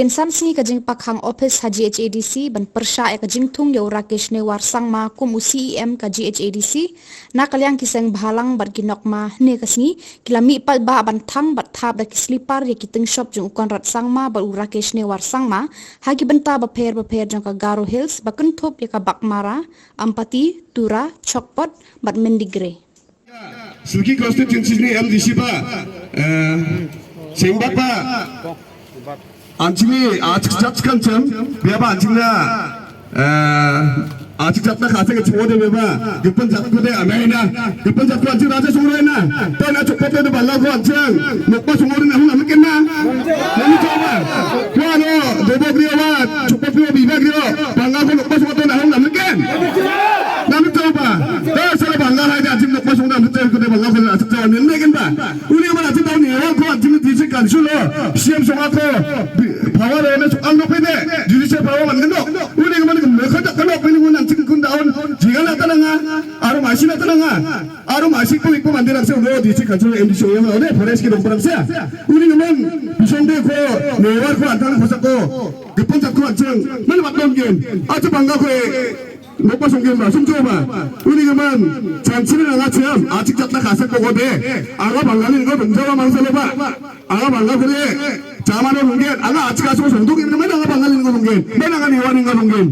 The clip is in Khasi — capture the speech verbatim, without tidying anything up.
Kin san sngi ka jingpakkhang ophis ha G H A D C ban pyrshah ïa ka jingthung ïa u Rakesh Newar Sangma kum u C E M ka G H A D C, na ka liang ki seng bhalang bad ki nongma hynne ka sngi ki la mih paidbah ban thang bad thap da ki slipar ïa ki tyngshop jong u Conrad Sangma bad u Rakesh Newar Sangma ha ki bynta bapher bapher jong ka Garo Hills, ba kynthup ïa ka Baghmara, Ampati, Tura, Chokpot bad Mendigrey. Silki constituency ni M D C ba, eh, Sengbak ba, anjing ni, ah, chik chak chik kan chem, bia ba anjing na, eh, ah, chik chak na khase ke chimo de bia ba, gipen jat ko de amai na, gipen jat ko anjing raja sungrai na, to na chukpat de bala ko anjing, nukpa sungori na hung amikin na, na ni coba, ko ano, debo brio ba, chukpat brio biba brio, bangga ko nukpa sungori na hung amikin. Nam to ba. Da sala banga hai da jim nok pasung nam to ko de banga ko na to ne ne gen ba. Uni ma na to ne wa ko jim di se kan sulo. C M songa ko. Power ne so ang no pe de. Di se power man no. Uni ma ne ko ka da ko pe ni nan tin kun da on. Jiga na ta nga. Aro ma shi na ta nga. Aro ma shi ko ko man de na se lo di se kan sulo M D C o ne forest ki dong parang se. Uni man bisong de ko ne wa ko antan ko sa ko. Gepon sa ko anjing. Man ba dong gen. Acha banga ko. Nokpa song gen ba, sum jo ba. Uni ka man, chan chini na nga chiam, achik chat na kasa ko ko de. Aga Bangali ko dong jawa mang salo ba. Aga Bangali ko de. Chama no nunggen, aga achik asu song duk, ini mana aga Bangali ko nunggen. Mana aga niwani ko nunggen.